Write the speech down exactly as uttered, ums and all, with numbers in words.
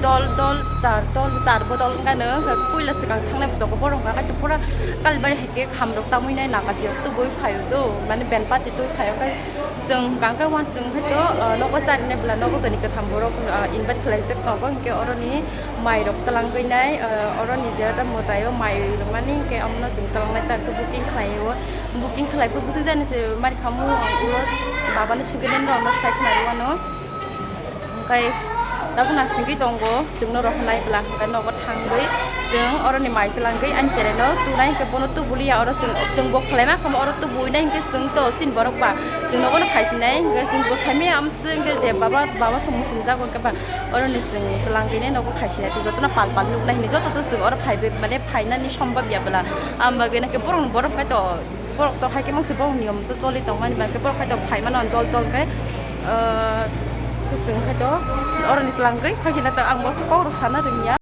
Dol dol char dol char bodol wngkha no, wngkha puila swkang thangnai bo tongo, borok wngkha khe pura Kalibari hai khe khamrok tamwi nai nakachi rok tubui phaio do, mane benpati tubui phaio khe chwng hwnkha khe uansukha khe to, ah, nogo charinai bwla nogo toni kwtham borok, ah, invite khlaijak tongo, hinkhe oroni mai rok twlangwi nai, ah, oroni je ta mwtaio mai rwmani hinkhe omono chwng twlangnai ta khe booking khlaio, booking khlai phuru bwswk jani se mari khamu ulo babani swngwi nai norokno sai khna rwano. Hwnkhe tabuk nasingwi tongo, chwngno rohornai bwla, hwnkhe nogo thangwi chwng oroni mai twlangwi ani cheraino tunai, hwnkhe bono tubuliya, oro chwng, chwng bo khwlaima khamu oro tubuinai, hwnkhe chwng to chini borok ba chwng nogono khaisinai, hwnkhe chwng bo saimaya amswk hwnkhe je baba, baba song muchungjago, hwnkhe ba oroni chwng twlangwinai nogo khaisinai, tei jotono pal pal nuknai hinwi joto to chwng oro phaibai, mane phainani sombab ya bwla, ang bagwi nokhe borok, borok khai to. Borok to hai khe mungsa borok niyom to choli tongmani, bai khe borok hai to phai mano dol dol khe, ah, chwng hai to oroni twlangwi thang khe na to ang bo se kok rok sana rwngya.